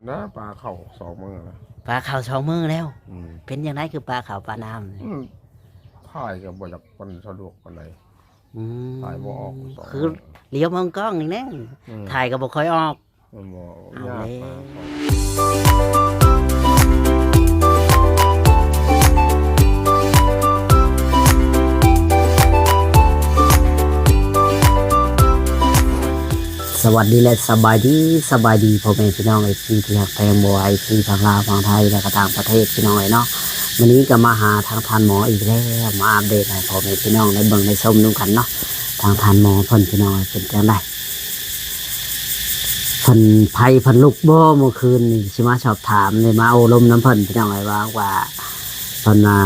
ນະ ປາເຂົ້າສອງມື້ລະ ປາເຂົ້າສອງມື້ແລ້ວ. ອືມ ເປັນຈັ່ງໃດຄືປາເຂົ້າປານ້ຳນີ້? ອືມ ຖ່າຍກໍບໍ່ຢາກປານສະດວກປານໃດ. ອືມ ຖ່າຍບໍ່ອອກສອງ ຄືຫຼຽວມອງກ້ອງນີ້ແນ່ ອືມ ຖ່າຍກໍບໍ່ຄ່ອຍອອກ. ມັນບໍ່ ເອົາແລ້ວ ຍາກມາກ. ສະຫວັດດີ ແລະ ສະບາຍດີ, ສະບາຍດີພໍ່ແມ່ພີ່ນ້ອງເອັຟຊີທີ່ຮັກແພງ ບໍ່ວ່າເອັຟຊີທາງລາວ ທາງໄທ ແລະ ກໍຕ່າງປະເທດ ພີ່ນ້ອງເອີຍເນາະ. ມື້ນີ້ກໍມາຫາທາງທ່ານໝໍອີກແລ້ວ ມາອັບເດດໃຫ້ພໍ່ແມ່ພີ່ນ້ອງໄດ້ເບິ່ງໄດ້ຊົມນຳກັນເນາະ. ທາງທ່ານໝໍເພິ່ນ ພີ່ນ້ອງເອີຍ ເປັນຈັ່ງໃດ? ເພິ່ນ ໄຟເພິ່ນລຸກບໍ່ເມື່ອຄືນນີ້? ຊິມາສອບຖາມ ໄດ້ມາໂອ້ລົມນຳເພິ່ນ ພີ່ນ້ອງເອີຍ ວ່າ ວ່າເພິ່ນວ່າ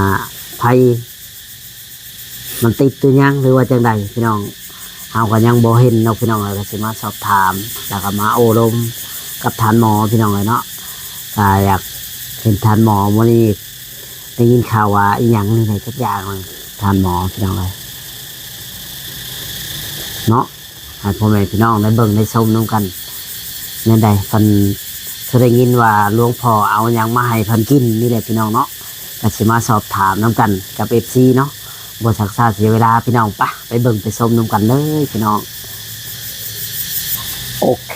ໄຟ ມັນຕິດຫຼືຍັງ ຫຼືວ່າຈັ່ງໃດພີ່ນ້ອງ? ເຮົາກໍຍັງບໍ່ເຫັນເນາະພີ່ນ້ອງເອີຍ ກໍຊິມາສອບຖາມ ແລ້ວກໍມາໂອ້ລົມກັບທ່ານໝໍພີ່ນ້ອງເອີຍເນາະ. ກໍຢາກເຫັນທ່ານໝໍມື້ນີ້ ໄດ້ຍິນຂ່າວວ່າອີ່ຫຍັງນີ້ແຫຼະ ຈັກຢ່າງໜຶ່ງ ທ່ານໝໍພີ່ນ້ອງເອີຍເນາະ. ໃຫ້ພໍ່ແມ່ພີ່ນ້ອງໄດ້ເບິ່ງໄດ້ຊົມນຳກັນ. ແນວໃດເພິ່ນ ຄືໄດ້ຍິນວ່າຫຼວງພໍ່ເອົາຫຍັງມາໃຫ້ເພິ່ນກິນນີ້ແຫຼະພີ່ນ້ອງເນາະ ກໍຊິມາສອບຖາມນຳກັນກັບເອັຟຊີເນາະ. ບໍ່ຊັກຊ້າເສຍເວລາພີ່ນ້ອງ ປະ ໄປເບິ່ງໄປຊົມນຳກັນເລີຍພີ່ນ້ອງ. ໂອເຄ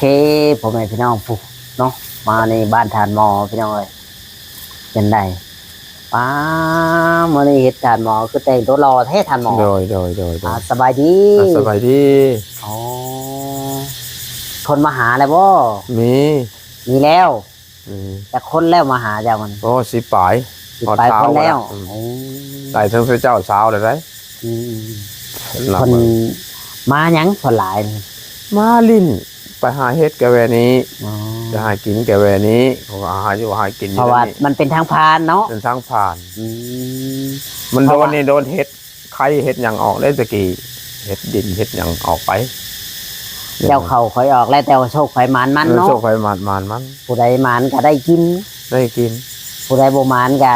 ພໍ່ແມ່ພີ່ນ້ອງ ຜູ້ເນາະ ມາໃນບ້ານທ່ານໝໍພີ່ນ້ອງເອີຍ ຈັ່ງໃດ? ປ້າ ມື້ນີ້ເຫັນທ່ານໝໍຄືແຕ່ງຕົວຫຼໍ່ແທ້ທ່ານໝໍ. ໂດຍ ໂດຍ ໂດຍ ໂດຍ ອ່າ ສະບາຍດີ. ອ່າ ສະບາຍດີ. ອໍ ຄົນມາຫາແລ້ວບໍ່? ມີ ມີແລ້ວ. ອືມ ຈັກຄົນແລ້ວມາຫາເຈົ້າມັນ? ໂອ້ ສິບປາຍ ສິບປາຍຄົນແລ້ວ. ອືມ ໂອ້ ໄດ້ເຖິງເຈົ້າຊາວແລ້ວໄດ໋. ອືມ ເພິ່ນມາຫຍັງສ່ວນຫຼາຍ? ມາຫຼິ້ນ ໄປຫາເຫັດກະແວ່ນີ້. ອໍ ໄປຫາກິນກະແວ່ນີ້ ເຂົາກໍຫາຢູ່ຫາກິນຢູ່. ເພາະວ່າມັນເປັນທາງຜ່ານເນາະ ເປັນທາງຜ່ານ. ອືມ ມັນໂດນນີ້ ເພາະວ່າ ໂດນເຫັດໄຂ່ເຫັດຫຍັງອອກເດ້ ແຕ່ກີ້ເຫັດດິນເຫັດຫຍັງອອກໄປ. ເຈົ້າເຂົ້າຂ້ອຍອອກແລ້ວ ແຕ່ວ່າໂຊກໃຜໝານມັນເນາະ. ເອີ ໂຊກໃຜໝານ ໝານມັນ. ຜູ້ໃດໝານກໍໄດ້ກິນ ໄດ້ກິນ. ຜູ້ໃດບໍ່ໝານກໍ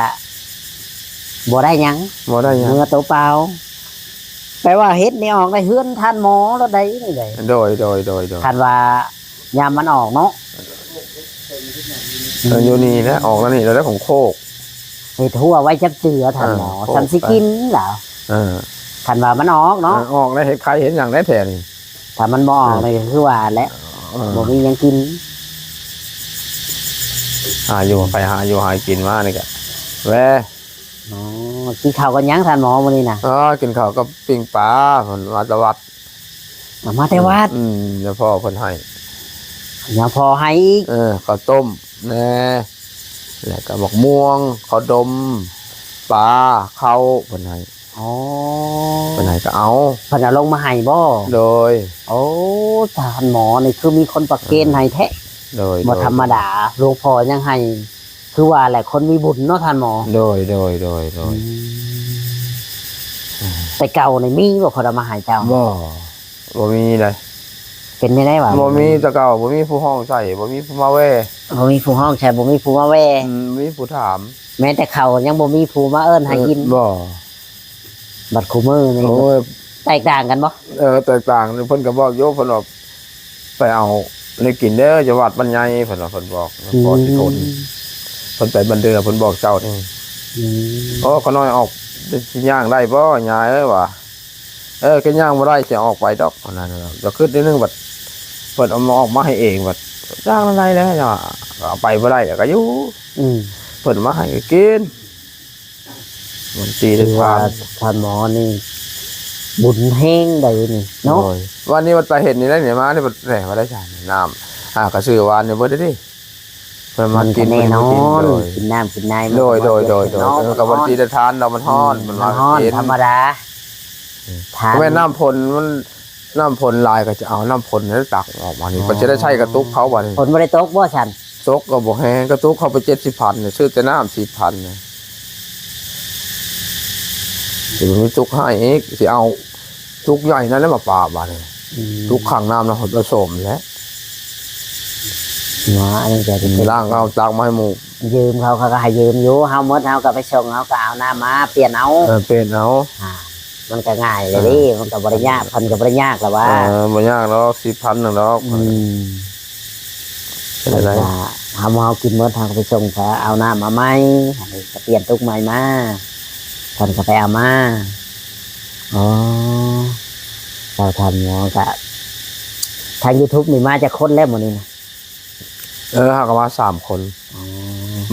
ບໍ່ໄດ້ຫຍັງ ບໍ່ໄດ້ຫຍັງ ເມືອຕົວເປົ່າ. ແປວ່າເຫັດນີ້ອອກໃນເຮືອນທ່ານໝໍລະໄດ໋ນີ້ໄດ໋. ໂດຍ ໂດຍ ໂດຍ ໂດຍ. ຄັນວ່າຍາມມັນອອກເນາະ. ເອີ ຢູ່ນີ້ແຫຼະ ອອກແລ້ວນີ້ແຫຼະ ຂອງໂຄກ. ເຮັດຮົ້ວໄວ້ຈັກເທື່ອທ່ານໝໍ. ເອີ ໂຄກ ສ່ຳຊິກິນລະ. ເອີ ຄັນວ່າມັນອອກເນາະ. ເອີ ອອກແລ້ວເຮັດໄຂ່ເຮັດຫຍັງໄດ້ແທ້ນີ້. ຖ້າມັນບໍ່ອອກ ເອີ ນີ້ກໍຄືວ່າແຫຼະ. ເອີ ບໍ່ມີຫຍັງກິນ. ຫາຢູ່ ໄປຫາຢູ່ຫາກິນມານີ້ກະແວ່. ອໍ ກິນເຂົ້າກັບຫຍັງທ່ານໝໍມື້ນີ້ນະ? ອໍ ກິນເຂົ້າກັບປີ້ງປາ ເພິ່ນມາແຕ່ວັດ. ເອົາມາແຕ່ວັດ. ອືມ ຍາພໍ່ເພິ່ນໃຫ້ ຍາພໍ່ໃຫ້ອີກ. ເອີ ເຂົ້າຕົ້ມແດ່ ແລ້ວກໍໝາກມ່ວງ ເຂົ້າດົມ ປາ ເຂົ້າ ເພິ່ນໃຫ້. ອໍ ເພິ່ນໃຫ້ກໍເອົາ. ເພິ່ນເອົາລົງມາໃຫ້ບໍ່? ໂດຍ. ໂອ້ ທ່ານໝໍນີ້ຄືມີຄົນປະເກນໃຫ້ແທ້. ໂດຍ ບໍ່ທຳມະດາ. ໂດຍ ຫຼວງພໍ່ຍັງໃຫ້ ຄືວ່າແຫຼະ ຄົນມີບຸນເນາະທ່ານໝໍ. ໂດຍ ໂດຍ ໂດຍ ໂດຍ. ອືມ ແຕ່ເກົ່ານີ້ມີບໍ່ ເພິ່ນເອົາມາໃຫ້ເຈົ້າ? ບໍ່ ບໍ່ມີເດ້. ເປັນແນວໃດວະ? ບໍ່ມີ ແຕ່ເກົ່າບໍ່ມີຜູ້ຮ້ອງໃສ່ ບໍ່ມີຜູ້ມາແວ່. ບໍ່ມີຜູ້ຮ້ອງໃສ່ ບໍ່ມີຜູ້ມາແວ່. ອືມ ບໍ່ມີຜູ້ຖາມ. ແມ້ແຕ່ເຂົ້າຍັງບໍ່ມີຜູ້ມາເອີ້ນໃຫ້ກິນ. ເອີ ບໍ່. ບັດຄູ່ມື້ນີ້ ໂອ້ຍ ແຕກຕ່າງກັນບໍ່? ເອີ ແຕກຕ່າງ. ເພິ່ນກໍບອກຢູ່ ເພິ່ນວ່າ ໄປເອົາແນວກິນເດີ ຢູ່ວັດບ້ານໃຫຍ່ ເພິ່ນວ່າ ເພິ່ນບອກ. ອືມ ພໍຊິທົນ ເພິ່ນໄປບ້ານເດືອ ເພິ່ນບອກເຈົ້ານີ້. ອືມ ໂອ້ ຂ້ານ້ອຍອອກ ຊິຍ່າງໄດ້ບໍ່ ຍາເອີຍ ວ່າ. ເອີ ກໍຍ່າງບໍ່ໄດ້ ຊິອອກໄປດອກ ອັນນັ້ນ. ກໍຄິດໜ້ອຍໜຶ່ງ ບັດເພິ່ນເອົາມາ ອອກມາໃຫ້ເອງ ບັດຍ່າງໄດ້ແລ້ວ ເອົາໄປບໍ່ໄດ້ ແລ້ວກໍຢູ່. ອືມ ເພິ່ນເອົາມາໃຫ້ກໍກິນ. ມັນຕີໄດ້ ຖືວ່າທ່ານ ທ່ານໝໍນີ້ບຸນແຮງໃດນີ້ເນາະ. ໂດຍ ວັນນີ້ມັນໄປເຫັນນີ້ໄດ້ນີ້ ມານີ້ບັດແຫຼະວ່າໄດ້ຊະ ນ້ຳ ຫາກະຊື້ວານນີ້ເບິດເດ້. ເພິ່ນມາກິນ ມັນກໍແນ່ນອນ ເພິ່ນມາກິນ. ໂດຍ ກິນນ້ຳກິນໃນ. ໂດຍ ໂດຍ ໂດຍ ໂດຍ. ເອີ ກໍບໍ່ໄດ້ທານດອກ ມັນຮ້ອນ. ອືມ ມັນຮ້ອນ ມັນຮ້ອນ ທຳມະດາ. ອືມ ທານ ແມ່ນນ້ຳຝົນ ມັນ ນ້ຳຝົນຫຼາຍກໍຈະເອົານ້ຳຝົນນັ້ນຕັກອອກມານີ້ ອໍ ກໍຈະໄດ້ໃຊ້ກະຕຸກເຂົາບັດນີ້. ຝົນບໍ່ໄດ້ຕົກບໍ່ຊັ້ນ? ຕົກກໍບໍ່ແຮງ ກະຕຸກເຂົາໄປເຈັດສິບພັນ ຊື້ແຕ່ນ້ຳສິບພັນນະ. ຊິບໍ່ມີຕຸກໃຫ້ອີກ ຊິເອົາຕຸກໃຫຍ່ນັ້ນແຫຼະມາປະບາດນີ້. ອືມ ຕຸກຂັງນ້ຳນະ ເຂົາປະສົມແຫຼະ. ວ່າອັນນີ້ກໍຊິເປັນ ລ້າງເອົາ ຕັກມາໃຫ້ໝູ່ ຢືມເຂົາ ເຂົາກໍໃຫ້ຢືມຢູ່. ເຮົາໝົດ ເຮົາກໍໄປສົ່ງ ເຮົາກໍເອົານ້ຳມາປ່ຽນເອົາ. ເອີ ປ່ຽນເອົາ. ອ່າ ມັນກໍງ່າຍແຫຼະເດ້. ເອີ ມັນກໍບໍ່ໄດ້ຍາກ ເພິ່ນກໍບໍ່ໄດ້ຍາກລະວ່າ. ເອີ ບໍ່ຍາກດອກ ສິບພັນໜຶ່ງດອກ. ອືມ ເປັນໄດ? ເພິ່ນກໍ ເຮົາ ເຮົາກິນໝົດ ເຮົາກໍໄປສົ່ງ ເຂົາເອົານ້ຳມາໃໝ່ ອັນນີ້ກໍປ່ຽນຕຸກໃໝ່ມາ ເພິ່ນກໍໄປເອົາມາ. ອໍ ເຈົ້າ ທ່ານໝໍ ກະ ທາງ YouTube ນີ້ມາຈັກຄົນແລ້ວມື້ນີ້ນະ? ເອີ ເຮົາກໍມາສາມຄົນ. ອໍ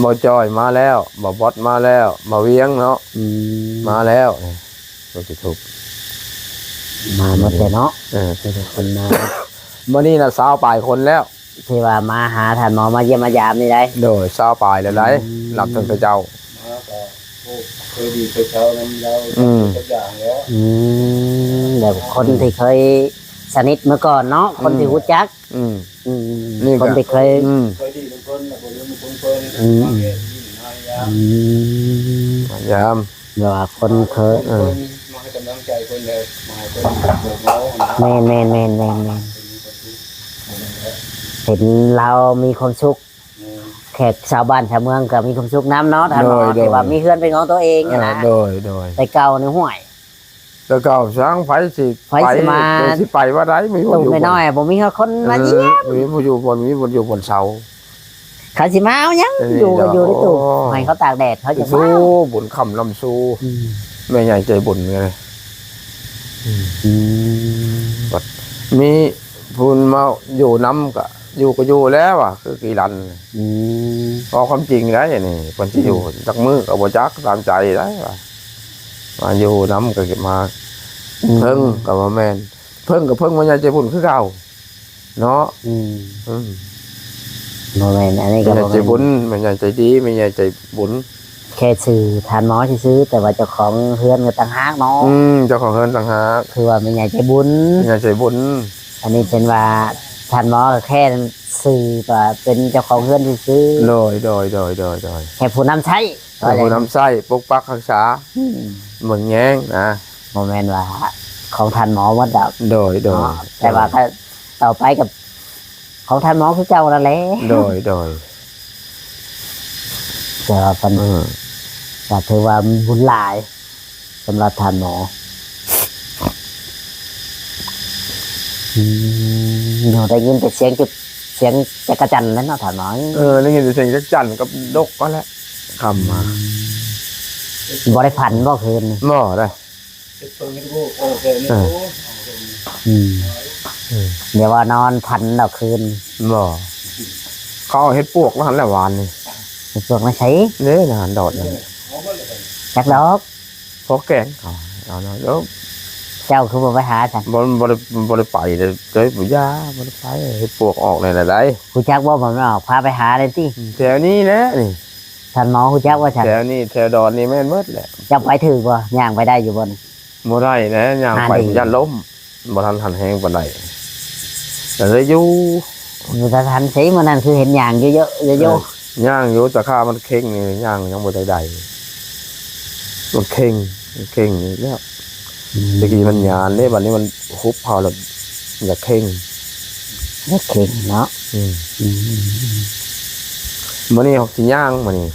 ບ່າວຈ້ອຍມາແລ້ວ, ບ່າວບອດມາແລ້ວ, ບ່າວວຽງເນາະ ອືມ ມາແລ້ວ. ລົງ YouTube ມາໝົດແລ້ວເນາະ. ເອີ ມີແຕ່ຄົນມາ ມື້ນີ້ນະຊາວປາຍຄົນແລ້ວ ທີ່ວ່າມາຫາທ່ານໝໍ ມາຢ້ຽມມາຢາມນີ້ໄດ໋. ໂດຍ ຊາວປາຍແລ້ວໄດ໋. ອືມ ນັບຕັ້ງແຕ່ເຈົ້າມາກໍ ໂອ້ ເຄີຍດີເຄີຍເຊົານຳລາວ ອືມ ຈັກຢ່າງແລ້ວ. ອືມ ແບບຄົນທີ່ເຄີຍສະໜິດເມື່ອກ່ອນເນາະ ອືມ ຄົນທີ່ຮູ້ຈັກ. ອືມ ອືມ ນີ້ ຄົນທີ່ເຄີຍ ອືມ ເຄີຍດີນຳເພິ່ນ ແລ້ວບໍ່ລືມບຸນເພິ່ນ. ອືມ ມາຢ້ຽມມາຢາມ ອືມ ມາຢາມ ແບບວ່າຄົນເຄີຍ ເອີ ມາໃຫ້ກຳລັງໃຈເພິ່ນ ແລ້ວມາໃຫ້ເພິ່ນບອກເລົ່ານະ. ແມ່ນໆໆໆໆ ເຫັນລາວມີຄວາມສຸກ ແມ່ນ ແຂກຊາວບ້ານຊາວເມືອງກໍມີຄວາມສຸກນຳເນາະທ່ານເນາະ. ໂດຍ ທີ່ວ່າມີເຮືອນເປັນຂອງຕົວເອງ ເອີ ນະ. ໂດຍໆ ແຕ່ເກົ່ານີ້ ຫ້ວຍ ແຕ່ເກົ່າຊ່າງໃຜຊິ ໃຜ ໄປ ຊິມາ ຊິໄປວ່າໃດ ມີຜູ້ຢູ່ ຕູ້ນ້ອຍໆ ບໍ່ມີຄົນມາຢ້ຽມ ເອີ ບໍ່ມີຜູ້ຢູ່ບ່ອນ ມີບ່ອນຢູ່ບ່ອນເຊົາ. ເຂົາຊິມາເອົາຫຍັງ ເອີ ຢູ່ກໍຢູ່ໃນຕູ້ ໂອ້ ໃຫ້ເຂົາຕາກແດດ ເຂົາຈະມາເອົາ. ບຸນຄ້ຳນຳຊູ ອືມ ແມ່ໃຫຍ່ໃຈບຸນໄງ. ອືມ ອືມ ບັດມີຜູ້ມາຢູ່ນຳກໍຢູ່ ກໍຢູ່ແລ້ວວ່າ ຄືກີລັນ. ອືມ ເວົ້າຄວາມຈິງໄດ໋ນີ້ ເພິ່ນຊິຢູ່ ອືມ ຈັກມື້ກໍບໍ່ຈັກ ຕາມໃຈໄດ໋ວ່າ ມາຢູ່ນຳກໍມາ ອືມ ເພິ່ງກໍບໍ່ແມ່ນ ເພິ່ງກໍເພິ່ງແມ່ໃຫຍ່ໃຈບຸນຄືເກົ່າເນາະ. ອືມ ອືມ ບໍ່ແມ່ນ ອັນນີ້ກໍບໍ່ແມ່ນ ແມ່ໃຫຍ່ໃຈບຸນ ແມ່ໃຫຍ່ໃຈດີ ແມ່ໃຫຍ່ໃຈບຸນ. ແຄ່ຊື່ທ່ານໝໍຊື່ໆ ແຕ່ວ່າເຈົ້າຂອງເຮືອນກໍຕ່າງຫາກເນາະ. ອືມ ເຈົ້າຂອງເຮືອນຕ່າງຫາກ ຄືວ່າແມ່ໃຫຍ່ໃຈບຸນ ແມ່ໃຫຍ່ໃຈບຸນ. ອັນນີ້ເປັນວ່າທ່ານໝໍກໍແຄ່ຊື່ວ່າເປັນເຈົ້າຂອງເຮືອນຊື່ໆ. ໂດຍໆໆໆໆ ແຄ່ຜູ້ນຳໃຊ້ ແຄ່ຜູ້ນຳໃຊ້ ປົກປັກຮັກສາ ອືມ ເບິ່ງແຍງນະ. ບໍ່ແມ່ນວ່າຂອງທ່ານໝໍໝົດດອກ. ໂດຍໆ ເນາະ ແຕ່ວ່າກໍ ຕໍ່ໄປກໍຂອງທ່ານໝໍຄືເກົ່ານັ້ນແຫຼະ. ໂດຍໆ ແຕ່ວ່າເພິ່ນ ເອີ ກໍຖືວ່າບຸນຫຼາຍສຳລັບທ່ານໝໍ. ອືມ ເຮົາໄດ້ຍິນແຕ່ສຽງຈຸດ ສຽງຈັກກະຈັນແຫຼະເນາະທ່ານໝໍ. ເອີ ໄດ້ຍິນແຕ່ສຽງຈັກກະຈັນກັບນົກຫັ້ນແຫຼະ ຄ່ຳມາ. ອືມ ບໍ່ໄດ້ຝັນບໍ່ຄືນນີ້? ບໍ່ໄດ້ ເຮັດເພິ່ງເຮັດໂວກອອກແຕ່ນີ້. ເອີ ໂອ້ຍ ອອກແຕ່ນີ້. ອືມ ອືມ ດຽວວ່ານອນຝັນດອກຄືນ. ບໍ່ ເຂົາເຮັດປວກມາຫັ້ນແຫຼະວານນີ້. ເຮັດປວກມາໃສ? ເດ້ ນະ ດອດນັ້ນ. ເອີ ເອົາເບິດແລ້ວ ຈັກດອກ ພໍແກງເຂົາເອົາເນາະ. ແລ້ວເຈົ້າຄືບໍ່ໄປຫາຊັ້ນ? ບໍ່ ບໍ່ໄດ້ ບໍ່ໄດ້ໄປເດ້ ເອີຍ ບໍ່ ຢ່າ ບໍ່ໄດ້ໄປ. ເຮັດປວກອອກແນວໃດ? ຮູ້ຈັກບໍ່ ບໍ່ແມ່ນອອກ ພາໄປຫາໄດ້ຕິ. ແຖວນີ້ແຫຼະນີ້. ທ່ານໝໍຮູ້ຈັກບໍ່ຊັ້ນ? ແຖວນີ້ ແຖວດອນນີ້ແມ່ນເບິດແຫຼະ. ເຈົ້າໄປຖືກບໍ່? ຍ່າງໄປໄດ້ຢູ່ບໍ່ນີ້? ບໍ່ໄດ້ແຫຼະ ຍ່າງໄປ ຢ້ານລົ້ມ ບໍ່ທັນທັນແຮງປານໃດ ກໍເລີຍຢູ່ ຢູ່ ບໍ່ທັນທັນໃສ. ມື້ນັ້ນຄືເຫັນຍ່າງເຍາະໆ ເອີ ຍ່າງຢູ່ ແຕ່ຂາມັນເຄັ່ງນີ້ ຍ່າງຍັງບໍ່ໄດ້ໄດ້ ມັນເຄັ່ງ ມັນເຄັ່ງນີ້ແລ້ວ. ອືມ ແຕ່ກີ້ມັນຍານເດ້ ບັດນີ້ມັນຮຸບເຮົາແລ້ວ ຢ່າເຄັ່ງ ຢ່າເຄັ່ງເນາະ. ອືມ ອືມ ມື້ນີ້ເຮົາຊິຍ່າງ ມື້ນີ້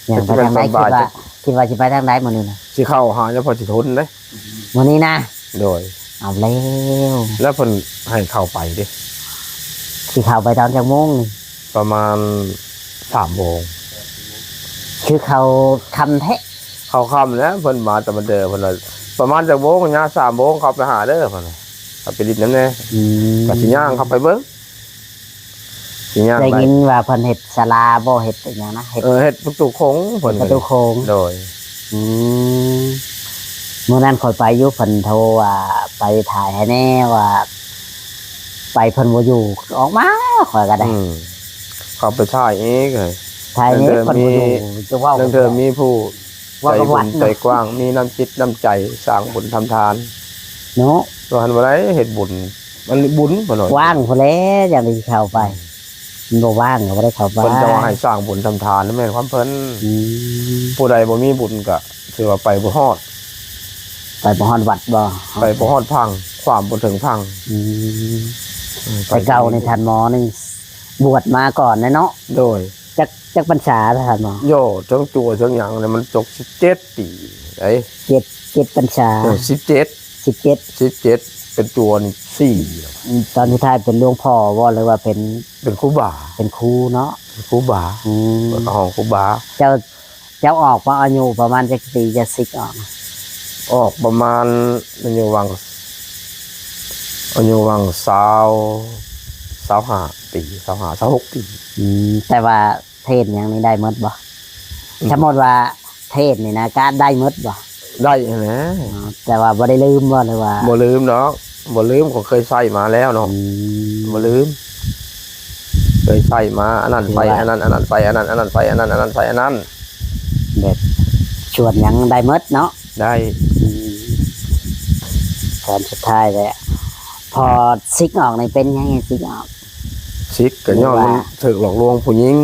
ຍ່າງໄປທາງໃດ? ຄິດວ່າ ຄິດວ່າຊິໄປທາງໃດມື້ນີ້ນະ? ຊິເຂົ້າຫາຍາພໍ່ຊິທົນເດ້ ມື້ນີ້ນະ. ໂດຍ ເອົາແລ້ວ ແລ້ວເພິ່ນໃຫ້ເຂົ້າໄປເດ້. ຊິເຂົ້າໄປຕອນຈັກໂມງນີ້? ປະມານສາມໂມງ. ຄືເຂົ້າຄ່ຳແທ້? ເຂົ້າຄ່ຳແລ້ວ ເພິ່ນມາແຕ່ບັນເດີ ເພິ່ນວ່າ ປະມານຈັກໂມງ? ຍາມສາມໂມງເຂົ້າໄປຫາເດີ ເພິ່ນວ່າ ເຂົ້າໄປຫຼິ້ນນຳແດ່. ອືມ ກໍຊິຍ່າງເຂົ້າໄປເບິ່ງ. ຊິຍ່າງໄປ ໄດ້ຍິນວ່າເພິ່ນເຮັດສາລາບໍ່ ເຮັດອີຫຍັງນະ ເຮັດ ເອີ ເຮັດປະຕູໂຂງ ເພິ່ນ ເຮັດປະຕູໂຂງ. ໂດຍ ອືມ ມື້ນັ້ນຂ້ອຍໄປຢູ່ ເພິ່ນໂທວ່າໄປຖ່າຍໃຫ້ແດ່ ວ່າໄປເພິ່ນບໍ່ຢູ່ ອອກມາ ຂ້ອຍກໍໄດ້. ອືມ ເຂົາໄປຖ່າຍເອງເລີຍ ຖ່າຍເອງ ເພິ່ນບໍ່ຢູ່ ຈະເວົ້າ ເທື່ອມີຜູ້ ເວົ້າກັບວັດ ໃຈບຸນໃຈກວ້າງ ມີນ້ຳຈິດນ້ຳໃຈ ສ້າງບຸນທຳທານເນາະ. ວ່າຫັ້ນບໍ່ໄດ້ເຮັດບຸນ ມັນບຸນ ເພິ່ນວ່າ ກວ້າງພຸ້ນແຫຼະ ຈັ່ງໄດ້ເຂົ້າໄປ. ອືມ ມັນບໍ່ວ່າງກໍບໍ່ໄດ້ເຂົ້າໄປ. ເພິ່ນຈະວ່າໃຫ້ສ້າງບຸນທຳທານ ນັ້ນແມ່ນຄວາມເພິ່ນ. ອືມ ຜູ້ໃດບໍ່ມີບຸນກໍຖືວ່າໄປບໍ່ຮອດ ໄປບໍ່ຮອດວັດບໍ່? ໄປບໍ່ຮອດພັງ ຄວາມບໍ່ເຖິງພັງ. ອືມ ອືມ ແຕ່ເກົ່ານີ້ທ່ານໝໍນີ້ບວດມາກ່ອນແຫຼະເນາະ. ໂດຍ ຈັກ ຈັກພັນສາທ່ານໝໍ? ໂຢ ເຖິງຕົວເຖິງຫຍັງນີ້ມັນຕົກສິບເຈັດປີໄດ໋. ເຈັດ ເຈັດພັນສາ ເອີ ສິບເຈັດ ສິບເຈັດ ສິບເຈັດ ເປັນຈົວນີ້ສີ່ ຕອນສຸດທ້າຍເປັນຫຼວງພໍ່ບໍ່ ຫຼືວ່າເປັນ ເປັນຄູບາ ເປັນຄູເນາະ ເປັນຄູບາ ອືມ ເພິ່ນກໍຮ້ອງຄູບາ. ເຈົ້າ ເຈົ້າອອກວ່າອາຍຸປະມານຈັກປີ ເຈົ້າສິກອອກ? ອອກປະມານອາຍຸຫວ່າງ ອາຍຸຫວ່າງຊາວ ຊາວຫ້າປີ ຊາວຫ້າ ຊາວຫົກປີ. ອືມ ແຕ່ວ່າເທດຫຍັງນີ້ໄດ້ໝົດບໍ່? ອືມ ສົມມຸດວ່າເທດນີ້ນະ ກະໄດ້ໝົດບໍ່? ໄດ້ຫັ້ນແຫຼະ. ອໍ ແຕ່ວ່າບໍ່ໄດ້ລືມບໍ່ ຫຼືວ່າ? ບໍ່ລືມດອກ ບໍ່ລືມ ກໍເຄີຍໃຊ້ມາແລ້ວເນາະ. ອືມ ບໍ່ລືມ ເຄີຍໃຊ້ມາ ອັນນັ້ນ ຖືວ່າ ໃສ່ອັນນັ້ນ ອັນນັ້ນໃສ່ອັນນັ້ນ ອັນນັ້ນໃສ່ອັນນັ້ນ ອັນນັ້ນໃສ່ອັນນັ້ນ ແບບ ສ່ວນຫຍັງໄດ້ໝົດເນາະ? ໄດ້. ອືມ ຕອນສຸດທ້າຍແຫຼະ ພໍສິກອອກນີ້ເປັນຫຍັງ ສິກອອກ? ສິກກໍຍ້ອນມັນຖືກຫຼອກລວງຜູ້ຍິງ.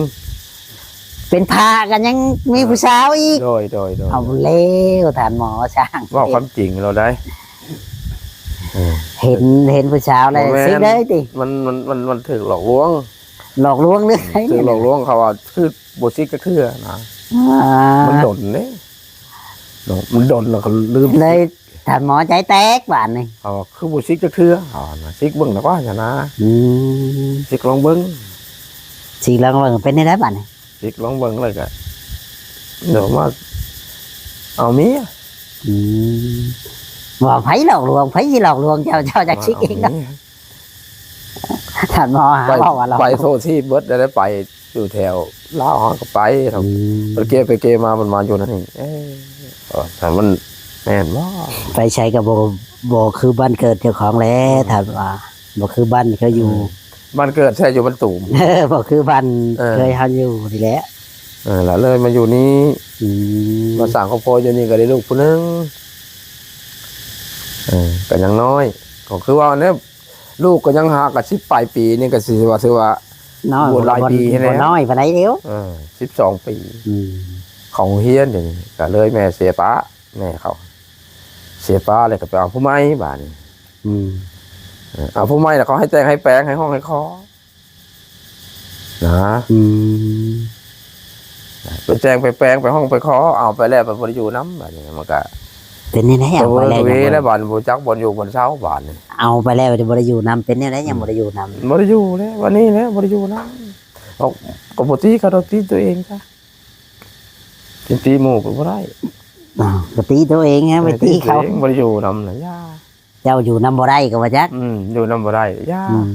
ເປັນພະກໍຍັງມີຜູ້ສາວອີກ. ໂດຍ ໂດຍ ໂດຍ ເອົາແລ້ວທ່ານໝໍຊ້າງ ເວົ້າຄວາມຈິງໂລດໃດ. ເອີ ເຫັນ ເຫັນຜູ້ສາວແລ້ວ ບໍ່ແມ່ນ ສິກເລີຍຕິ? ມັນ ມັນ ມັນ ມັນຖືກຫຼອກລວງ ຫຼອກລວງເລີຍ. ອືມ ຖືກຫຼອກລວງ ເຂົາວ່າຄືບໍ່ສິກຈັກເທື່ອນະ. ອ່າ ມັນດົນເດ້ເນາະ ມັນດົນແລ້ວກໍລືມ ເລີຍທ່ານໝໍໃຈແຕກບາດນີ້. ເຂົາວ່າຄືບໍ່ສິກຈັກເທື່ອ ເຂົາວ່ານະ ສິກເບິ່ງແລ້ວວ່າຊັ້ນນະ. ອືມ ສິກລອງເບິ່ງ ສິກລອງເບິ່ງ ເປັນແນວໃດບາດນີ້? ສິກລອງເບິ່ງແລ້ວກະ ດຽວມາເອົາເມຍ. ອືມ ວ່າໃຜຫຼອກລວງ ໃຜຊິຫຼອກລວງເຈົ້າ ເຈົ້າຈະສິກເອງເນາະ. ທ່ານໝໍຫາ ໄປ ເວົ້າວ່າຫຼອກ ໄປທົ່ວທີບເບິດ ໄດ້ໄປຢູ່ແຖວລາວເຮົາກໍໄປ. ອືມ ໄປເກໄປເກມາ ມັນມາຢູ່ນັ້ນນີ້ ເອີ ຖ້າມັນແມ່ນບໍ່? ໄປໃສກໍບໍ່ ບໍ່ຄືບ້ານເກີດເຈົ້າຂອງແຫຼະ. ອືມ ທ່ານວ່າ ບໍ່ຄືບ້ານເຂົາຢູ່. ອືມ ບ້ານເກີດແທ້ຢູ່ບ້ານຕູມ ບໍ່ຄືບ້ານ ເອີ ເຄີຍເຮົາຢູ່ນີ້ແຫຼະ. ເອີ ລະເລີຍມາຢູ່ນີ້. ອືມ ມາສ້າງຄອບຄົວຢູ່ນີ້ກໍໄດ້ລູກຜູ້ໜຶ່ງ. ເອີ ກໍຍັງນ້ອຍ ກໍຄືວ່າແນວ ລູກກໍຍັງຫາກະສິບປາຍປີນີ້ ກໍຊິວ່າ ຖືວ່ານ້ອຍ ບໍ່ຫຼາຍປີ ບໍ່ ແລ້ວ ບໍ່ນ້ອຍປານໃດແລ້ວ. ເອີ ສິບສອງປີ. ອືມ ເຂົ້າໂຮງຮຽນ ດຽວນີ້ກໍເລີຍແມ່ເສຍປ້າ ແມ່ເຂົາເສຍປ້າ ແລ້ວກໍໄປເອົາຜູ້ໃໝ່ບາດນີ້. ອືມ ເອີ ເອົາຜູ້ໃໝ່ແລ້ວ ເຂົາໃຫ້ແຕ່ງໃຫ້ແປງ ໃຫ້ຮ້ອງໃຫ້ຂໍ ນະ. ອືມ ໄປແຕ່ງໄປແປງ ໄປຮ້ອງໄປຂໍ ເອົາໄປແລ້ວໄປບໍ່ໄດ້ຢູ່ນຳ ບາດນີ້ມັນກະເປັນແນວໃດ? ເອົາໄປແລ້ວ ກະເວີກະເວ ຍັງບໍ່ ແລ້ວບາດນີ້ບໍ່ຈັກບ່ອນຢູ່ບ່ອນເຊົາບາດນີ້. ເອົາໄປແລ້ວບໍ່ໄດ້ຢູ່ນຳ ເປັນແນວໃດ? ອືມ ຍັງບໍ່ໄດ້ຢູ່ນຳ ບໍ່ໄດ້ຢູ່ແລ້ວ ບາດນີ້ແຫຼະບໍ່ໄດ້ຢູ່ນຳ. ເອົາ ກໍບໍ່ຕີເຂົາດອກ ຕີຕົວເອງຊະ. ຊິຕີໝູ່ກໍບໍ່ໄດ້. ອ້າວ ກໍຕີຕົວເອງ ເອີ ໄປຕີເຂົາ ຕີຕົວເອງ ບໍ່ໄດ້ຢູ່ນຳນະ ຢ່າ. ເຈົ້າຢູ່ນຳບໍ່ໄດ້ກໍວ່າຈັກ. ອືມ ຢູ່ນຳບໍ່ໄດ້ ຢ່າ. ອືມ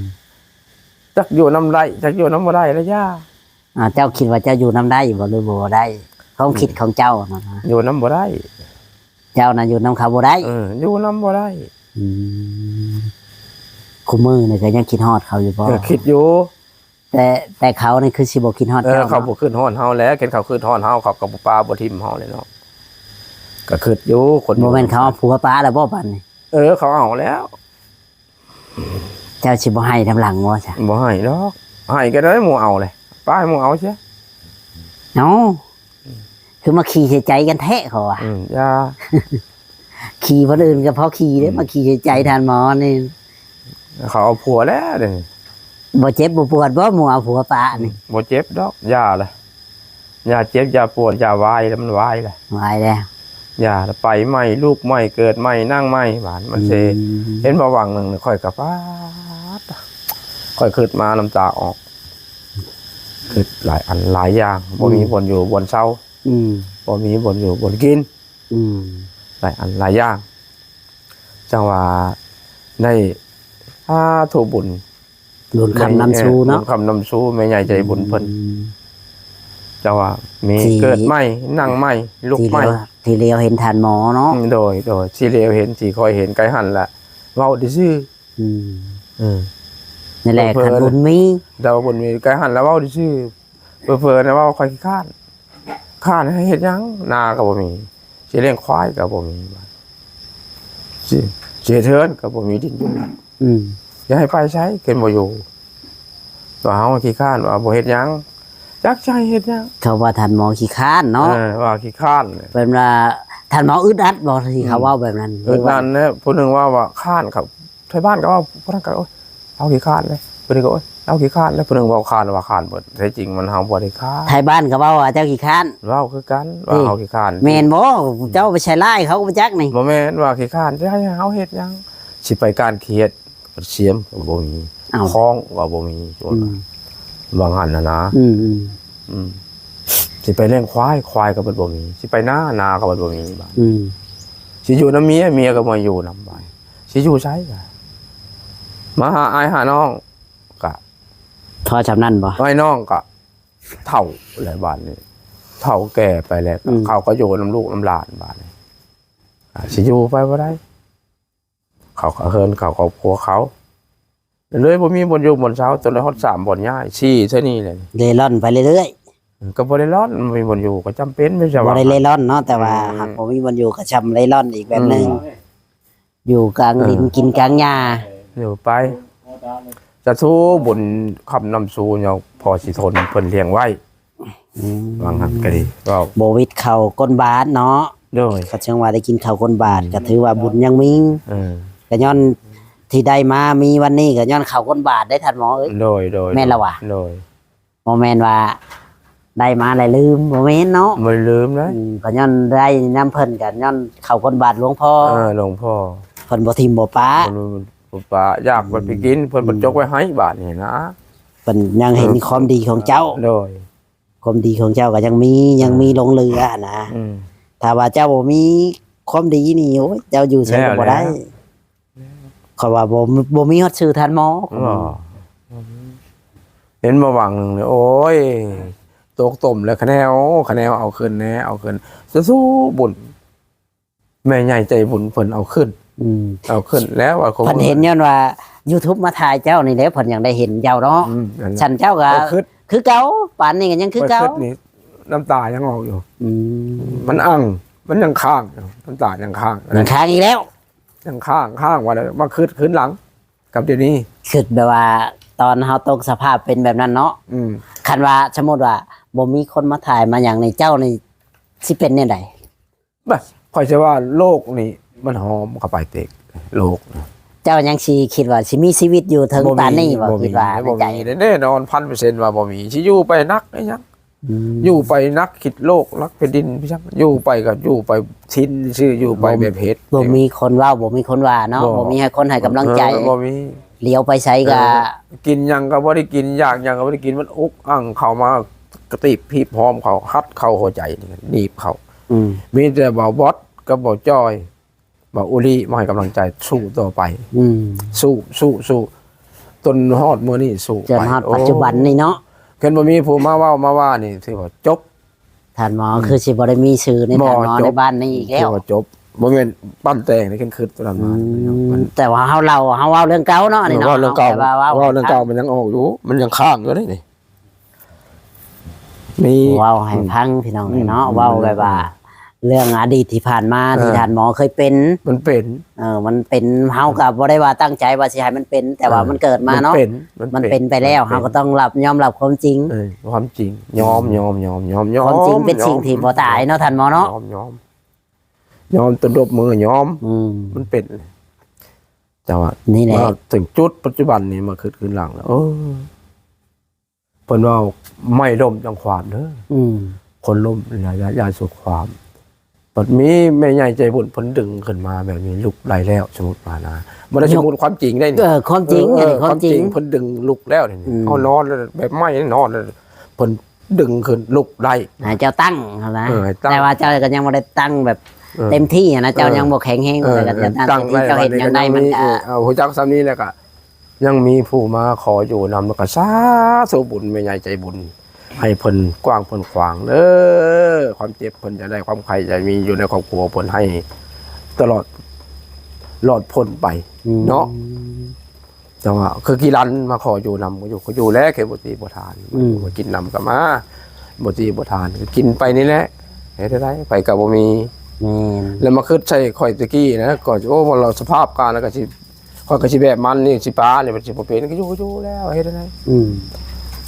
ຈັກຢູ່ນຳໄດ້ ຈັກຢູ່ນຳບໍ່ໄດ້ລະຢ່າ. ອ່າ ເຈົ້າຄິດວ່າເຈົ້າຢູ່ນຳໄດ້ບໍ່ ຫຼືບໍ່ໄດ້? ຄວາມຄິດ ອືມ ຂອງເຈົ້ານະ ຢູ່ນຳບໍ່ໄດ້. ເຈົ້ານະຢູ່ນຳເຂົາບໍ່ໄດ້. ເອີ ຢູ່ນຳບໍ່ໄດ້. ອືມ ຄູ່ມື້ນີ້ກໍຍັງຄິດຮອດເຂົາຢູ່ບໍ່? ເອີ ຄິດຢູ່ ແຕ່ ແຕ່ເຂົານີ້ຄືຊິບໍ່ຄິດຮອດ ເອີ ເຈົ້າ ເຂົາ ເນາະ ບໍ່ຄິດຮອດເຮົາແຫຼະ. ຄັນເຂົາຄິດຮອດເຮົາ ເຂົາກໍບໍ່ປາບໍ່ຖິ້ມເຮົາແຫຼະເນາະ. ກໍຄິດຢູ່ຄົນ ບໍ່ແມ່ນເຂົາເອົາຜົວປະແລ້ວບໍ່ບາດນີ້? ເອີ ເຂົາເອົາແລ້ວ. ເຈົ້າຊິບໍ່ໃຫ້ນຳຫຼັງບໍ່ຊະ? ບໍ່ໃຫ້ດອກ ໃຫ້ກໍໄດ້ໝູ່ເອົາເລີຍ ປາໃຫ້ໝູ່ເອົາຊະ. ເອົ້າ ຄືມາຂີ້ໃສ່ໃຈກັນແທ້ເຂົາວ່າ. ອືມ ຢ່າ ຂີ້ຄົນອື່ນກໍພໍຂີ້ເດ້ ອືມ ມາຂີ້ໃສ່ໃຈທ່ານໝໍນີ້. ເຂົາເອົາຜົວແລ້ວດຽວນີ້ ບໍ່ເຈັບບໍ່ປວດບໍ່ ໝູ່ເອົາຜົວປະນີ້? ອືມ ບໍ່ເຈັບດອກ ຢ່າເລີຍ. ຢ່າເຈັບຢ່າປວດຢ່າວາຍແລ້ວ ມັນວາຍແລ້ວ ວາຍແລ້ວ. ຢ່າ ໄປໃໝ່ ລູກໃໝ່ ເກີດໃໝ່ ນັ່ງໃໝ່ ບາດມັນເສ. ອືມ ເຫັນບໍ່ ຫວ່າງໜຶ່ງຂ້ອຍກໍປາດ ຂ້ອຍຄິດມານ້ຳຕາອອກ ຄິດຫຼາຍອັນຫຼາຍຢ່າງ ອືມ ບໍ່ມີບ່ອນຢູ່ບ່ອນເຊົາ. ອືມ ບໍ່ມີບ່ອນຢູ່ບ່ອນກິນ. ອືມ ຫຼາຍອັນຫຼາຍຢ່າງ ຈັ່ງວ່າໄດ້ ສາທຸບຸນ ບຸນຄຳນຳຊູເນາະ ບຸນຄຳນຳຊູ ແມ່ໃຫຍ່ໃຈບຸນເພິ່ນ. ອືມ ຈັ່ງວ່າມີ ທີ່ ເກີດໃໝ່ ນັ່ງໃໝ່ ລຸກໃໝ່ ທີ່ຫຼຽວ ທີ່ຫຼຽວເຫັນທ່ານໝໍເນາະ. ອືມ ໂດຍ ໂດຍ ທີ່ຫຼຽວເຫັນ ທີ່ຂ້ອຍເຫັນໄກຫັ້ນລະ ເວົ້າຊື່ໆ. ອືມ ເອີ ນັ້ນແຫຼະ ເຜີໆ ຄັນບຸນມີ ແຕ່ວ່າບຸນມີໄກຫັ້ນລະເວົ້າຊື່ໆ. ເຜີໆນະເວົ້າຂ້ອຍຂີ້ຄ້ານ ຄ້ານໃຫ້ເຮັດຫຍັງ ນາກໍບໍ່ມີ ຊິລ້ຽງຄວາຍກໍບໍ່ມີ ຊິ ຊິເຮັດເຮືອນກໍບໍ່ມີດິນຢູ່. ອືມ ຢາກໃຫ້ໄປໃສ ເພິ່ນບໍ່ຢູ່ ວ່າເຮົາຂີ້ຄ້ານ ວ່າບໍ່ເຮັດຫຍັງ ຈັກຊິໃຫ້ເຮັດຫຍັງ. ເຂົາວ່າທ່ານໝໍຂີ້ຄ້ານເນາະ. ເອີ ວ່າຂີ້ຄ້ານ ເພິ່ນວ່າທ່ານໝໍອຶດອັດບໍ່ ທີ່ເຂົາ ອືມ ເວົ້າແບບນັ້ນ? ອຶດອັດແຫຼະ ຜູ້ໜຶ່ງເວົ້າວ່າຄ້ານ ເຂົາໄທບ້ານກໍເວົ້າ ຜູ້ນັ້ນກໍ ໂອ້ຍ ເຮົາຂີ້ຄ້ານເລີຍ ເພິ່ນກໍ ໂອ້ຍ ເຮົາຂີ້ຄ້ານແລ້ວ ຜູ້ໜຶ່ງເວົ້າຄ້ານວ່າຄ້ານເບິດ ແທ້ຈິງມັນເຮົາບໍ່ໄດ້ຄ້ານ. ໄທບ້ານກໍເວົ້າວ່າເຈົ້າຂີ້ຄ້ານ ເວົ້າຄືກັນວ່າເຮົາຂີ້ຄ້ານ. ແມ່ນບໍ່? ເຈົ້າໄປໃສ່ຮ້າຍເຂົາຈັກນີ້. ບໍ່ແມ່ນວ່າຂີ້ຄ້ານ ຊິໃຫ້ເຮົາເຮັດຫຍັງ? ຊິໄປການເຂດ ສຽມກໍບໍ່ມີ ອ້າວ ຄອງກໍບໍ່ມີ ອືມ ວ່າງຫັ້ນນະນາ. ອືມ ອືມ ອືມ ຊິໄປລ້ຽງຄວາຍ ຄວາຍກໍເພິ່ນບໍ່ມີ ຊິໄປນາ ນາກໍເພິ່ນບໍ່ມີບາດ. ອືມ ຊິຢູ່ນຳເມຍ ເມຍກໍບໍ່ຢູ່ນຳບາດ. ຊິຢູ່ໃສ? ມາຫາອ້າຍຫານ້ອງກະ ພໍຊ່ຳນັ້ນບໍ່? ອ້າຍນ້ອງກະເຖົ້າແລ້ວບາດນີ້ ເຖົ້າແກ່ໄປແລ້ວ ອືມ ເຂົາກໍຢູ່ນຳລູກນຳຫຼານບາດນີ້ ອາ ຊິຢູ່ໄປບໍ່ໄດ້. ເຂົາກໍເຮືອນເຂົາຄອບຄົວເຂົາ ເລີຍບໍ່ມີບ່ອນຢູ່ບ່ອນເຊົາ ຈົນໄດ້ຮອດສາມບ່ອນຍ້າຍ ສີ່ເທື່ອນີ້ແຫຼະ ເລ່ລ່ອນໄປເລື້ອຍໆ. ກໍບໍ່ເລ່ລ່ອນ ບໍ່ມີບ່ອນຢູ່ ກໍຈຳເປັນ ບໍ່ໄດ້ເລ່ລ່ອນເນາະ ແຕ່ວ່າ ອືມ ຫາກບໍ່ມີບ່ອນຢູ່ກໍຊ່ຳເລ່ລ່ອນອີກແບບໜຶ່ງ ອືມ ຢູ່ກາງດິນ ເອີ ກິນກາງຫຍ້າ ຢູ່ໄປ ສາທຸ ບຸນຄ້ຳນຳຊູ ຍັງພໍຊິທົນ ເພິ່ນລ້ຽງໄວ້. ອືມ ວ່າງຫັ້ນກໍດີ ເວົ້າ ບໍ່ວິດເຂົ້າກົ້ນບາດເນາະ. ໂດຍ ເຂົາເຊິ່ງວ່າໄດ້ກິນເຂົ້າກົ້ນບາດ ອືມ ກໍຖືວ່າບຸນຍັງມີ. ເອີ ກໍຍ້ອນທີ່ໄດ້ມາມີວັນນີ້ ກໍຍ້ອນເຂົ້າກົ້ນບາດເດ້ທ່ານໝໍເອີຍ. ໂດຍ ໂດຍ ແມ່ນລະຫວາ? ໂດຍ ບໍ່ແມ່ນວ່າໄດ້ມາແລ້ວລືມ ບໍ່ແມ່ນເນາະ ບໍ່ໄດ້ລືມເດ້. ອືມ ກໍຍ້ອນໄດ້ນຳເພິ່ນ ກໍຍ້ອນເຂົ້າກົ້ນບາດຫຼວງພໍ່. ເອີ ຫຼວງພໍ່ ເພິ່ນບໍ່ຖິ້ມບໍ່ປະ ບໍ່ປະ ຢາກ ອືມ ເພິ່ນໄປກິນ ເພິ່ນ ອືມ ບໍ່ຈົກໄວ້ໃຫ້ບາດນີ້ນະ ເພິ່ນຍັງເຫັນ ເອີ ຄວາມດີຂອງເຈົ້າ. ໂດຍ ຄວາມດີຂອງເຈົ້າກໍຍັງມີ ຍັງມີ ອ່າ ຫຼົງເຫຼືອຫັ້ນນະ. ອືມ ຖ້າວ່າເຈົ້າບໍ່ມີຄວາມດີນີ້ ໂອ້ຍ ເຈົ້າຢູ່ໃສກໍບໍ່ໄດ້. ແລ້ວ ແລ້ວ ເຂົາວ່າບໍ່ ບໍ່ມີຮອດຊື່ທ່ານໝໍ. ບໍ່ ເຫັນມາຫວ່າງໜຶ່ງ ໂອ້ຍ ຕົກຕົ້ມແລ້ວ ຂະແນວ ຂະແນວ ເອົາຄືນແດ່ ເອົາຄືນ ສູ້ໆ ບຸນ ແມ່ໃຫຍ່ໃຈບຸນເພິ່ນເອົາຂຶ້ນ. ອືມ ເອົາຂຶ້ນແລ້ວວ່າ ເພິ່ນເຫັນຍ້ອນວ່າຢູທູບມາຖ່າຍເຈົ້ານີ້ແຫຼະ ເພິ່ນຍັງໄດ້ເຫັນເຈົ້າເນາະ. ອືມ ຊັ້ນເຈົ້າກໍຄືເກົ່າ ປານນີ້ກໍຍັງຄືເກົ່າ. ຂ້ອຍຄິດນີ້ນ້ຳຕາຍັງອອກຢູ່. ອືມ ມັນອັ່ງ ມັນຍັງຄ້າງຢູ່ ນ້ຳຕາຍັງຄ້າງ ຍັງຄ້າງອີກແລ້ວ ຍັງຄ້າງ ຄ້າງວ່າແລ້ວ ມາຄິດຄືນຫຼັງ ກັບດຽວນີ້ ຄິດແບບວ່າຕອນເຮົາຕົກສະພາບເປັນແບບນັ້ນເນາະ. ອືມ ຄັນວ່າສົມມຸດວ່າບໍ່ມີຄົນມາຖ່າຍມາຫຍັງນີ້ ເຈົ້ານີ້ຊິເປັນແນວໃດ? ບະ ຂ້ອຍຊິວ່າໂລກນີ້ມັນຫອມເຂົ້າໄປເຕັກ ໂລກນະ. ເຈົ້າຍັງຊິຄິດວ່າຊິມີຊີວິດຢູ່ເຖິງປານນີ້ບໍ່? ບໍ່ມີ ຄິດວ່າໃນໃຈ ບໍ່ມີ ແນ່ນອນ ພັນເປີເຊັນ ວ່າບໍ່ມີ ຊິຢູ່ໄປໜັກອີຫຍັງ? ອືມ ຢູ່ໄປໜັກຄິດໂລກ ໜັກແຜ່ນດິນ ຢູ່ໄປກໍຢູ່ໄປຊິນຊື່ ຢູ່ໄປແບບເຮັດ ບໍ່ມີຄົນເວົ້າ ບໍ່ມີຄົນວ່າເນາະ. ບໍ່ ບໍ່ມີໃຫ້ຄົນໃຫ້ກຳລັງໃຈ ເອີ ບໍ່ມີ. ຫຼຽວໄປໃສກໍ ເອີ ກິນຫຍັງກໍບໍ່ໄດ້ກິນ ຢາກຫຍັງກໍບໍ່ໄດ້ກິນ ມັນອຸກອັ່ງເຂົ້າມາ ກະຕີບຮີບຫອມເຂົາ ຮັດເຂົ້າຫົວໃຈ ໜີບເຂົ້າ. ອືມ ມີແຕ່ບ່າວບອດກັບບ່າວຈ້ອຍ ບ່າວອູລີ ມາໃຫ້ກຳລັງໃຈ ສູ້ຕໍ່ໄປ. ອືມ ສູ້ ສູ້ ສູ້ ຈົນຮອດມື້ນີ້ ສູ້ ຈົນ ໄປ ຮອດປັດຈຸບັນນີ້ເນາະ. ໂອ້ ຄັນບໍ່ມີຜູ້ມາເວົ້າມາວ່ານີ້ ຖືວ່າຈົບ. ທ່ານໝໍ ອືມ ຄືຊິບໍ່ໄດ້ມີຊື່ໃນ ບໍ່ ທ່ານໝໍ ຈົບ ໃນບ້ານນີ້ອີກແລ້ວ ຖືວ່າຈົບ. ບໍ່ແມ່ນປັ້ນແຕ່ງໃນ ຄັນຄິດຕອນນັ້ນມາ. ອືມ ມັນ ແຕ່ວ່າເຮົາເລົ່າ ເຮົາເວົ້າເລື່ອງເກົ່າເນາະ ອັນນີ້ເນາະ ເວົ້າເລື່ອງເກົ່າ ເວົ້າ ເວົ້າ ເວົ້າເລື່ອງເກົ່າ ມັນຍັງອອກຢູ່ ມັນຍັງຄ້າງຢູ່ເດ້ນີ້. ມີ ເວົ້າໃຫ້ຟັງ ອືມ ພີ່ນ້ອງເນາະ ອືມ ເວົ້າແບບວ່າ ອືມ ເລື່ອງອະດີດທີ່ຜ່ານມາ ເອີ ທີ່ທ່ານໝໍເຄີຍເປັນ ມັນເປັນ ເອີ ມັນເປັນ ເຮົາກໍບໍ່ໄດ້ວ່າຕັ້ງໃຈວ່າຊິໃຫ້ມັນເປັນ ແຕ່ວ່າ ເອີ ມັນເກີດມາເນາະ ມັນເປັນ ມັນເປັນ ມັນເປັນໄປແລ້ວ ເຮົາກໍຕ້ອງຮັບ ຍອມຮັບຄວາມຈິງ ເອີ ຄວາມຈິງ ຍອມ ອືມ ຍອມ ຍອມ ຍອມ ຄວາມຈິງເປັນສິ່ງທີ່ບໍ່ຕາຍເນາະ ທ່ານໝໍເນາະ ຍອມ ຍອມ ຍອມ ຕົນຕົບມືຍອມ ອືມ ມັນເປັນ ແຕ່ວ່າ ນີ້ແຫຼະ ມາເຖິງຈຸດປັດຈຸບັນນີ້ ມາຄິດຄືນຫຼັງແລ້ວ ເອີ ເພິ່ນເວົ້າ ໄມ້ລົ້ມຈັ່ງຄວາມເດີ ອືມ ຄົນລົ້ມຢ່າ ຢ່າ ຢ່າສຸດຄວາມ ບັດມີແມ່ໃຫຍ່ໃຈບຸນເພິ່ນດຶງຂຶ້ນມາແບບນີ້ ລຸກໄດ້ແລ້ວ ສົມມຸດວ່ານະ ບໍ່ໄດ້ ຍົກ ສົມມຸດ ຄວາມຈິງໄດ໋ນີ້ ເອີ ຄວາມຈິງ ເອີ ອັນນີ້ຄວາມຈິງ ຄວາມຈິງ ເພິ່ນດຶງລຸກແລ້ວນີ້ ອືມ ເຮົານອນແບບໄມ້ນອນ ເພິ່ນດຶງຂຶ້ນລຸກໄດ້ ໃຫ້ເຈົ້າຕັ້ງຫັ້ນນະ ເອີ ໃຫ້ຕັ້ງ ແຕ່ວ່າເຈົ້າກໍຍັງບໍ່ໄດ້ຕັ້ງແບບ ເອີ ເຕັມທີ່ຫັ້ນນະ ເຈົ້າ ເອີ ຍັງບໍ່ແຂງແຮງ ເອີ ແລ້ວກໍເຈົ້າຕັ້ງໄດ້ ເຈົ້າເຮັດຫຍັງໄດ້ ມັນກໍ ເອີ ຮູ້ຈັກສ່ຳນີ້ແລ້ວກໍ ຍັງມີຜູ້ມາຂໍຢູ່ນຳ ແລ້ວກໍສາທຸບຸນແມ່ໃຫຍ່ໃຈບຸນ ໃຫ້ເພິ່ນກວ້າງເພິ່ນຂວາງເດີ ຄວາມເຈັບເພິ່ນຢ່າໄດ້ ຄວາມໄຂ້ຢ່າມີຢູ່ໃນຄອບຄົວເພິ່ນ ໃຫ້ຕະຫຼອດ ລອດພົ້ນໄປ ອືມ ເນາະ. ແຕ່ວ່າຄືກີ່ລັນມາຂໍຢູ່ນຳ ກໍຢູ່ ກໍຢູ່ແຫຼະ ເຂດບໍ່ຕີບໍ່ທານ ອືມ ມາກິນນຳກໍມາ ບໍ່ຕີບໍ່ທານ ກໍກິນໄປນີ້ແຫຼະ ເຮັດໄດ້ ໃຜກໍບໍ່ມີ ແມ່ນ ແລ້ວມາຄິດໃສ່ຂ້ອຍແຕ່ກີ້ນະ ກໍ ໂອ້ ວ່າລາວສະພາບການແລ້ວກໍຊິ ຂ້ອຍກໍຊິແບບມັນນີ້ ຊິປານີ້ ມັນຊິບໍ່ເປັນ ກໍຢູ່ ຢູ່ແລ້ວ ເຮັດຈັ່ງໃດ? ອືມ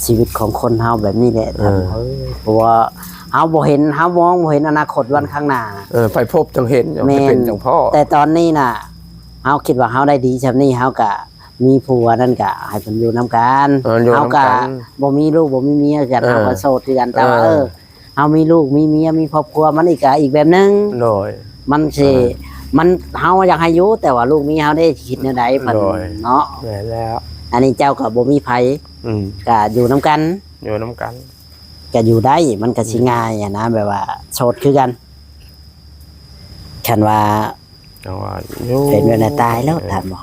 ຊີວິດຂອງຄົນເຮົາແບບນີ້ແຫຼະ ເອີ ທ່ານເອີຍ ເພາະວ່າເຮົາບໍ່ເຫັນ ເຮົາມອງບໍ່ເຫັນອະນາຄົດວັນຂ້າງໜ້າ ເອີ ໄປພົບຈັ່ງເຫັນ ແມ່ນ ໄປເປັນຈັ່ງພໍ້ ແຕ່ຕອນນີ້ນະ ເຮົາຄິດວ່າເຮົາໄດ້ດີຊ່ຳນີ້ ເຮົາກະ ມີຜົວນັ້ນກະໃຫ້ເພິ່ນຢູ່ນຳກັນ ເອີ ຢູ່ນຳກັນ ເຮົາກະບໍ່ມີລູກບໍ່ມີເມຍຄືກັນ ເອີ ເຮົາກະໂສດຄືກັນ ແຕ່ວ່າ ເອີ ເອີ ເຮົາມີລູກມີເມຍມີຄອບຄົວ ມັນອີກກະອີກແບບໜຶ່ງ ໂດຍ ມັນຊິ ເອີ ມັນ ເຮົາຢາກໃຫ້ຢູ່ ແຕ່ວ່າລູກເມຍເຮົາເດ້ ຊິຄິດແນວໃດ ເພິ່ນ ໂດຍ ເນາະ ແມ່ນແລ້ວ ອັນນີ້ເຈົ້າກະບໍ່ມີໃຜ ອືມ ກະຢູ່ນຳກັນ ຢູ່ນຳກັນ ກະຢູ່ໄດ້ ມັນກະຊິ ອືມ ງ່າຍຫັ້ນນະ ແບບວ່າໂສດຄືກັນ ຄັນວ່າ ຈັ່ງວ່າຢູ່ ເປັນແບບນັ້ນຕາຍແລ້ວ ເອີ ທ່ານໝໍ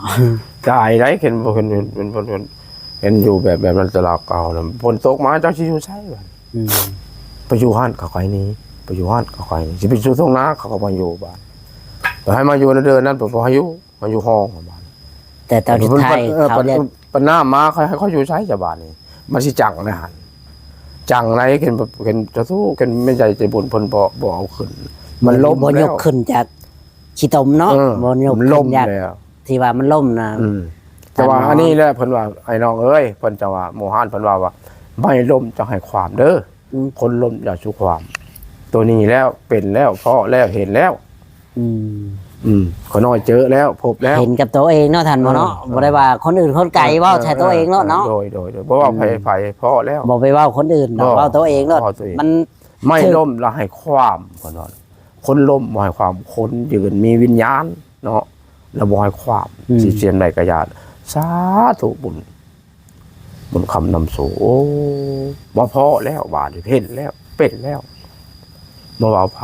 ຕາຍໄດ໋ ເຫັນບໍ່ ເຫັນ ເຫັນ ເຫັນ ເຫັນ ເຫັນຢູ່ແບບ ແບບນັ້ນແຕ່ລາວເກົ່ານະ ຝົນຕົກມາເຈົ້າຊິຢູ່ໃສບາດ ອືມ ໄປຢູ່ຫັ້ນເຂົາກໍໃຫ້ໜີ ໄປຢູ່ຫັ້ນເຂົາກໍໃຫ້ໜີ ຊິໄປຢູ່ທົ່ງນາເຂົາກໍບໍ່ໃຫ້ຢູ່ບາດ ໃຫ້ມາຢູ່ໃນເດີ່ນນັ້ນ ເພິ່ນບໍ່ໃຫ້ຢູ່ ມາຢູ່ຫ້ອງບາດ ແຕ່ຕອນສຸດທ້າຍ ເອີ ເຂົາ ບັດ ເລີຍ ບັດນ້ຳມາ ເຂົາໃຫ້ເຂົາຢູ່ໃສຈະບາດນີ້ ມັນຊິຈັງໃນຫັ້ນ ຈັງໃນ ເຫັນ ເຫັນສາທຸ ເຫັນແມ່ໃຫຍ່ໃຈບຸນເພິ່ນບໍ່ ບໍ່ເອົາຂຶ້ນ ມັນລົ້ມ ບໍ່ຍົກ ແລ້ວ ຂຶ້ນຈາກ ຂີ້ຕົມເນາະ ເອີ ບໍ່ຍົກຂຶ້ນຢາກ ມັນລົ້ມແລ້ວ ທີ່ວ່າມັນລົ້ມນະ ອືມ ແຕ່ວ່າອັນນີ້ແຫຼະ ເພິ່ນວ່າ ໄອ້ນ້ອງເອີຍ ເພິ່ນຈັ່ງວ່າ ໝູ່ຮ້ານເພິ່ນວ່າ ວ່າ ໄມ້ລົ້ມຈະໃຫ້ຄວາມເດີ ອືມ ຄົນລົ້ມຢ່າສູ່ຄວາມ ໂຕນີ້ແລ້ວ ເປັນແລ້ວ ເພາະແລ້ວ ເຫັນແລ້ວ ອືມ ອືມ ຂ້ານ້ອຍເຈີແລ້ວ ພົບແລ້ວ ເຫັນກັບໂຕເອງເນາະ ທ່ານໝໍເນາະ ເອີ ບໍ່ໄດ້ວ່າຄົນອື່ນຄົນໄກ ເອີ ເວົ້າໃສ່ໂຕເອງໂລດເນາະ ໂດຍ ໂດຍ ໂດຍ ບໍ່ເວົ້າໃຜ ອືມ ໃຜ ເພາະແລ້ວ ບໍ່ໄປເວົ້າຄົນອື່ນດອກ ບໍ່ ເວົ້າໂຕເອງໂລດ ເວົ້າໂຕເອງ ມັນ ໄມ້ລົ້ມແລ້ວໃຫ້ຄວາມ ເພິ່ນວ່າ ຄົນລົ້ມບໍ່ໃຫ້ຄວາມ ຄົນຢືນມີວິນຍານເນາະ ແລ້ວບໍ່ໃຫ້ຄວາມ ອືມ ຊິສຽງໃດກໍຢ່າ ສາທຸບຸນ ບຸນຄຳນຳໂຊ ໂອ້ ມາພໍ້ແລ້ວ ບາດນີ້ເຫັນແລ້ວ ເປັນແລ້ວ ມາເວົ້າໃຜ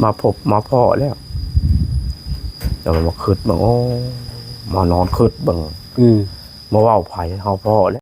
ມາພົບມາພໍ້ແລ້ວ ແລ້ວມາຄິດເບິ່ງ ໂອ້ ມານອນຄິດເບິ່ງ ອືມ ມາເວົ້າໃຜ ເຮົາພໍ້ແລ້ວ